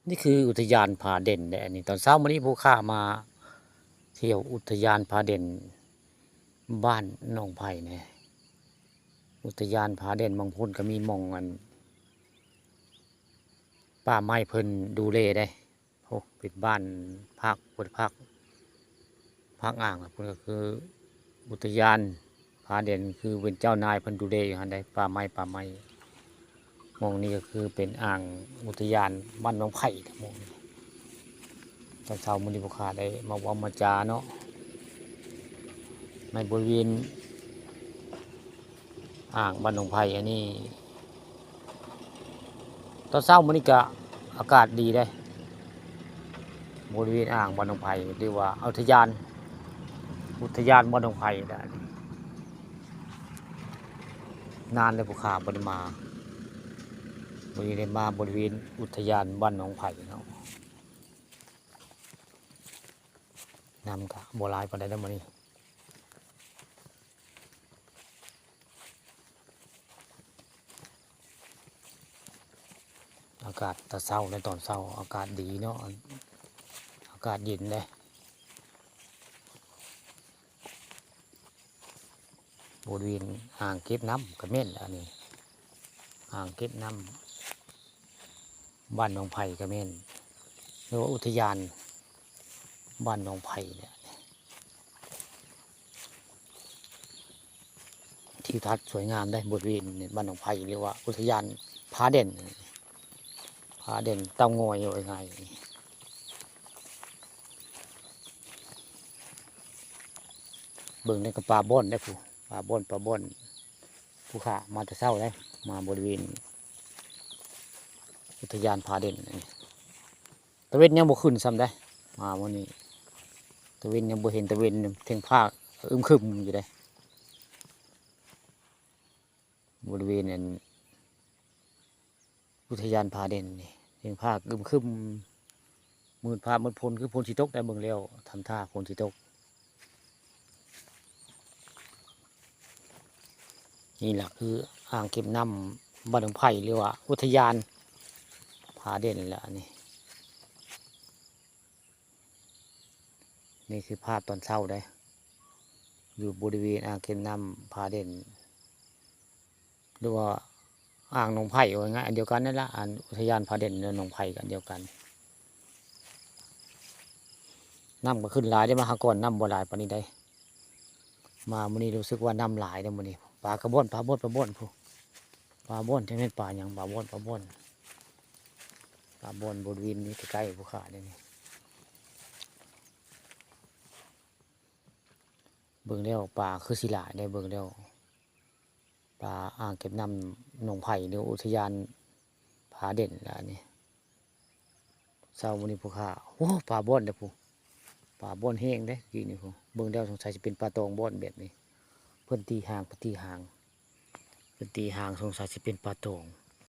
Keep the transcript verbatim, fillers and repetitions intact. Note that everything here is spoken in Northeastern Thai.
นี่คืออุทยานผาเด่นเด้อ อันนี้ตอนเช้ามื้อนี้ผู้ข้ามาเที่ยวอุทยานผาเด่นบ้านหนองไผ่เนี่ย อุทยานผาเด่นบางพุ้นก็มีหม่องอัน ป่าไม้เพิ่นดูแลเด้ โอ้ เป็นบ้านพัก บ่ได้พัก พักอ่างล่ะ เพิ่นก็คืออุทยานผาเด่น คือเป็นเจ้านายเพิ่นดูแลอยู่หั่นเด้ ป่าไม้ ป่าไม้ หม่องนี้ก็คือเป็นอ่างอุทยานบ้านหนองไผ่ล่ะหม่องนี้ ตอนเช้ามื้อนี้ผู้ข้าได้มาเว้ามาจาเนาะ ในบริเวณ อ่างบ้านหนองไผ่อันนี้ ตอนเช้ามื้อนี้ก็อากาศดีเด้ บริเวณอ่างบ้านหนองไผ่ หรือว่าอุทยาน อุทยานบ้านหนองไผ่นะ นานแล้วผู้ข้าบ่ได้มา มื้อนี้ได้มาบริเวณอุทยานบ้านหนองไผ่เนาะ น้ำก็บ่หลายปานใดเด้อมื้อนี้ อากาศแต่เช้าในตอนเช้า อากาศดีเนาะ อากาศเย็นเด้ บริเวณอ่างเก็บน้ำก็แม่นแล้วนี่ อ่างเก็บน้ำบ้านหนองไผ่ก็แม่น หรือว่าอุทยานบ้านหนองไผ่เนี่ย ทิวทัศน์สวยงามได้ บริเวณบ้านหนองไผ่ หรือว่าอุทยานผาเด่น ผาเด่นเต่างอยว่าง่าย เบิ่งได้ก็ปลาบ่อนได้ผู้ ปลาบ่อน ปลาบ่อน ผู้ข้ามาแต่เช้าได้ มาบริเวณอุทยานผาเด่นนี่ ตะเว็นยังบ่ขึ้นซ้ำได้ มามื้อนี้ ตะเว็นยังบ่เห็น ตะเว็นเทิงฟ้าอึมครึมอยู่ได้ บริเวณนั้น อุทยานผาเด่นนี่ เทิงฟ้าอึมครึม มืดฟ้ามืดฝน คือฝนสิตกได้ เบิ่งแล้ว ทำท่าฝนสิตก นี่ล่ะคืออ่างเก็บน้ำบ้านหนองไผ่ หรือว่าอุทยานผาเด่นแหละอันนี้ นี่คือภาพตอนเช้าเด้ อยู่บริเวณอ่างเก็บน้ำผาเด่น หรือว่าอ่างหนองไผ่ ว่าง่าย อันเดียวกันนั่นละ อันอุทยานผาเด่นและหนองไผ่ก็อันเดียวกัน น้ำก็ขึ้นหลายได้ มาหาก่อนน้ำบ่หลายปานนี้ได้ มามื้อนี้รู้สึกว่าน้ำหลายเด้อมื้อนี้ ปลากระบ่อน ปลาบ่อน ปลาบ่อนผู้ ปลาบ่อน จักแม่นปลาหยัง ปลาบ่อน ปลาบ่อน ปลาบ่อนบริเวณนี้ใกล้ๆผู้ข้าเด้นี่ เบิ่งแล้วปลาคือสิหลายเด้ เบิ่งแล้ว ปลาอ่างเก็บน้ำหนองไผ่ หรืออุทยานผาเด่นละอันนี้ เช้ามื้อนี้ผู้ข้า โอ้ ปลาบ่อนเด้อผู้ ปลาบ่อนแฮงเด้ กี้นี่ผู้ เบิ่งแล้วสงสัยสิเป็นปลาตองบ่อนแบบนี้ เพิ่นตีหาง เพิ่นตีหาง เพิ่นตีหาง สงสัยสิเป็นปลาตอง